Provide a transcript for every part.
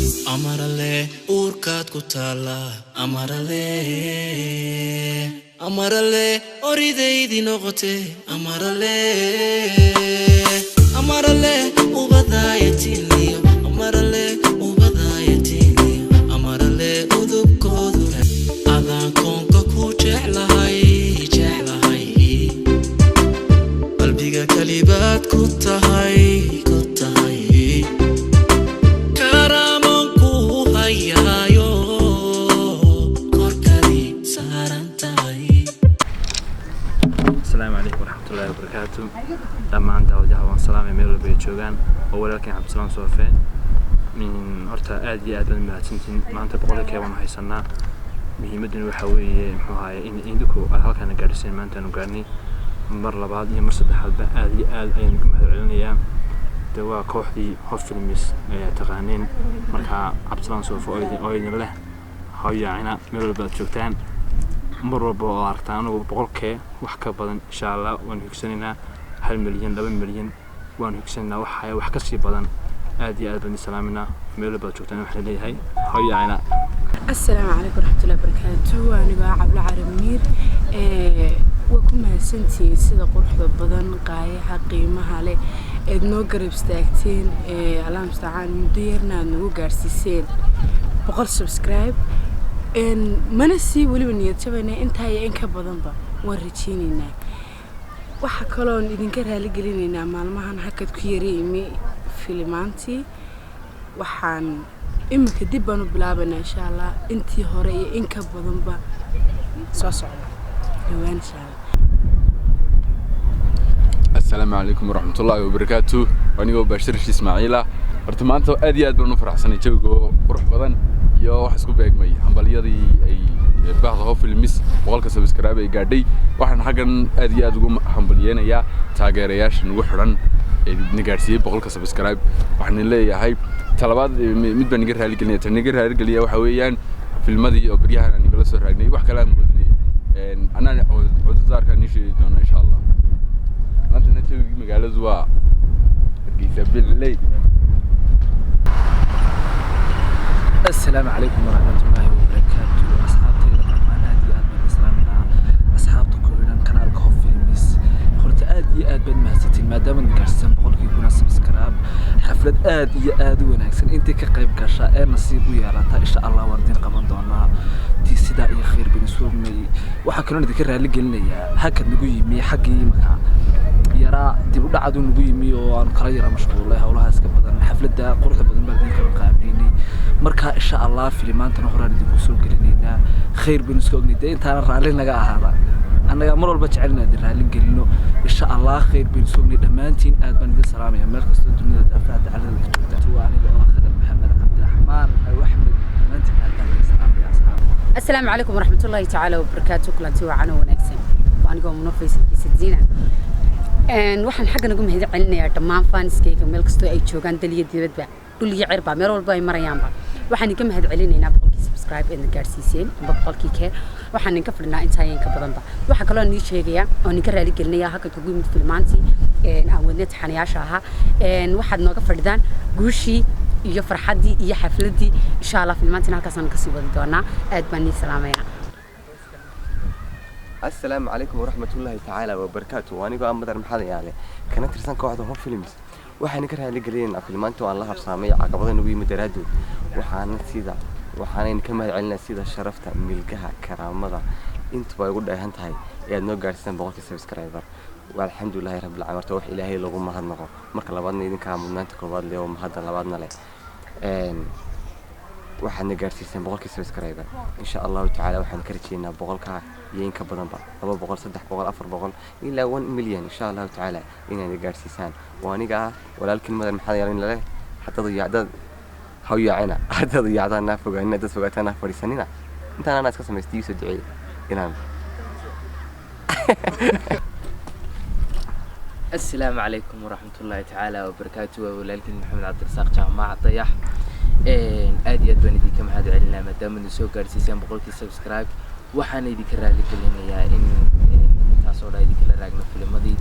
Amarale uurkaad ku taalla, amarale, amarale oridaydii noqote, amarale, amarale ubadaayatiniyo, amarale ubadaayatiniyo, amarale udubkoodu adaan koonka ku jeclahay, jeclahay, qalbiga kalibaad ku tahay, ku tahay, karaaman ku hayaayo, korkadii saaran tahay. Asalaamu calaykum waraxmatullaahi wabarakaatu. Dhammaan daawadaha waan salaamay meel walba ay joogaan, oo walaalkeen Cabdisalaan Soofe. Min horta aad iyo aad baad mahadsantihiin. Maanta 100K waan haysanaa. Muhiimadduna waxaa weeye, muxuu ahaye, in idinku aad halkaana gaadhiseen. Maantaanu gaarnay mar labaad iyo mar saddexaadba aad iyo aad ayaan ku mahad celinayaa. De waa kooxdii Hob Films ayaa taqaaneen. Marka Cabdisalaan Soofe oo idin leh hayaacina meel walba aad joogtaan, mar walba oo aragtaan anagu 100K wax ka badan insha Allah waanu higsanaynaa. 1 milyan, 2 milyan waanu higsanaynaa, waxa wax ka sii badan. Aad iyo aad baan idin salaaminaa meel walba aad joogtaan. Waxaan leeyahay hayaacina. Asalaamu calaykum waraxmatullahi wabarakaatu. Anigo ah Cablo Caramiir. Waa ku mahadsantihiin sida quruxda badan, qaayaha qiimaha leh eed noo garab istaagteen. Allah mustacaan, muddo yarna aad nagu gaarsiiseen 100 subscribe. Mana sii weliba niyad jabayna, intaa iyo in ka badanba waan rajeyneynaa. Waxaa kaloon idinka raali gelinaynaa maalmahan hakad ku yara imi filimaantii. Waxaan iminka dib baan u bilaabaynaa insha Allah, intii hore iyo in ka badanba soo socda dhawaan insha Allah. Asalaamu calaykum waraxmatullaahi wabarakaatu. Anigoo Baashir Ismaaciila. Horta maanta aad iyo aad baan u faraxsanay. Jawiga oo qurux badan iyo wax isku beegmay hambalyadii ay bahda Hob Films 100-ka subscribe ay gaadhay. Waxaan xaggan aad iyo aad ugu hambalyeynayaa taageerayaasha nagu xidhan ee na gaadhsiiyey 100-ka subscribe. Waxaan leeyahay talabaad mid baan iga raaligelinaya. Tan iga raaligeliya waxa weeyaan filmadii oo beryahan aan igala soo raagnay. Wax kale aan moodinaya, anaa cudurdaarkaan nii sheegi doono insha Allah. Maantana jawigii magaaladu waa Hargeysa billey. Asalaamu calaykum waraxmatullaahi wabarakaatu. Asxaabtayda dhammaan aad iyo aad baan islaaminaa. Asxaabta ku xidhan kanaalka Hob Films, horta aad iyo aad baad mahadsantiin maadaama gaarsiisan 100-kii kuna subscribe. Xaflad aad iyo aad u wanaagsan intii ka qayb gasha ee nasiib u yeelata, insha Allah waan idin qaban doonaa tii. Sidaa iyo khayr baynu soognay. Waxaa kaloo idinka raali gelinayaa hakad nagu yimi xaggii markaa yaraa dib u dhacadu nagu yimi oo aanu kala yara mashquulay howlaha iska badan. Xafladda quruxda badan baan idin qaban qaabineynay. Marka insha Allah filimaantana horaan idinku soo gelinaynaa. Khayr baynu iska ognay. Dee intaana raalli naga ahaada, annaga mar walba jecel inaan idin raalli gelino. Insha Allah khayr baynu iska ognay. Dhammaantiin aad baan idin salaamaya meel kastoo dunida daafaha dacalada ka joogta. Waa aniga oo ah Khadar Maxamed Cabdiraxmaan Aw Axmed. Dhammaantiin aad baan idin salaamaya, asxaab. Asalaamu calaykum waraxmatullaahi tacaala wabarakaatu. Kulanti wacan oo wanaagsan. Waa anigoo Muno Faysal Ciisadiina. Waxaan xaggan ugu mahad celinayaa dhammaan fans-kayga meel kastoo ay joogaan, dal iyo dibadba, dhul iyo cirba, meel walba ay marayaanba. Waxaan idinka mahad celinaynaa 100-kii subscribe eedna gaadhsiiseen amba 100-kii K. Waxaan idinka fadhinaa intaa in ka badanba. Waxaa kaloo nii sheegayaa oo idinka raali gelinaya hakadka ugu yimid filmaantii aan wadne taxanayaasha ahaa. Waxaad nooga fadhidaan guushii iyo farxaddii iyo xafladdii. Insha Allah filmaantiina halkaasaan kasii wadi doonaa. Aad baan nii salaamayaa. Asalaamu calaykum waraxmatullaahi tacaala wabarakaatu. Anigoo ah Madar Maxamed Yaale, kana tirsan kooxda Hob Films, waxaan ka raali gelinaynaa filmaanta oo aan la habsaamay caqabada nagu yimid daraaddood. Waxaana sida waxaanayn ka mahad celinaa sida sharafta, milgaha, karaamada intuba ay ugu dheehan tahay ee aad noo gaarsiisaan 100-kii subscriber. Waa alxamdulilaahi rabbil caalamiin. Horta wax Ilaahay lagu mahadnaqo. Marka labaadna idinkaa mudnaanta koowaad leh oo mahadda labaadna leh. Waxaadna gaarsiiseen 100-kii subscriber. Insha Allahu tacaala waxaan ka rajeynaa 100-kaa iyo in ka badanba, 200, 300, 400 ilaa 1 million, insha Allahu tacaala inaad gaarsiisaan. Waa aniga ah walaalkiin Madar Maxamed Yaalin lale. Haddad yaacdad haw yaacina, haddad yaacdaan naa fogaanina, dad fogaataan naa fadhiisanina. Intaan anaa iska samaystay, iisoo duceeye inaan. Asalaamu calaykum waraxmatullaahi tacaala wabarakaatu. Waa walaalkiin Maxamed Cabdirasaaq Jaamac Dayax. Aad iyo aad baan idinka mahad celinaa maadaama idin soo gaarsiiseen 100-kii subscribe. Waxaan idinka raali gelinayaa in intaasoo dhan idinkala raagno filimadii,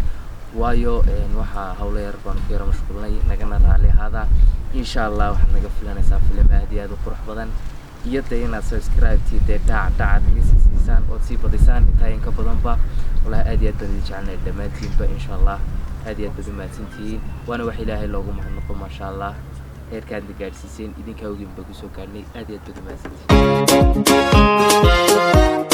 waayo waxaa hawlo yar baanu ku yara mashquulnay. Nagana raali ahaada. Insha Allah waxaad naga filanaysaa filimo aad Aad iyo aad u qurux badan iyo dee inaad subscribe-tii dee dhaac dhacaad kaga sii siisaan ood sii badisaan intaa in ka badanba. Wallahi aad iyo aad baan idin jecelnahay dhammaantiinba. Insha Allah aad iyo aad baad u mahadsantihiin, waana wax Ilaahay loogu mahadnaqo. Maasha Allah, heerkaadna gaadhsiiseen idinkaa ogiin baa kusoo gaadhnay. Aad iyo aad baad u mahadsantihiin.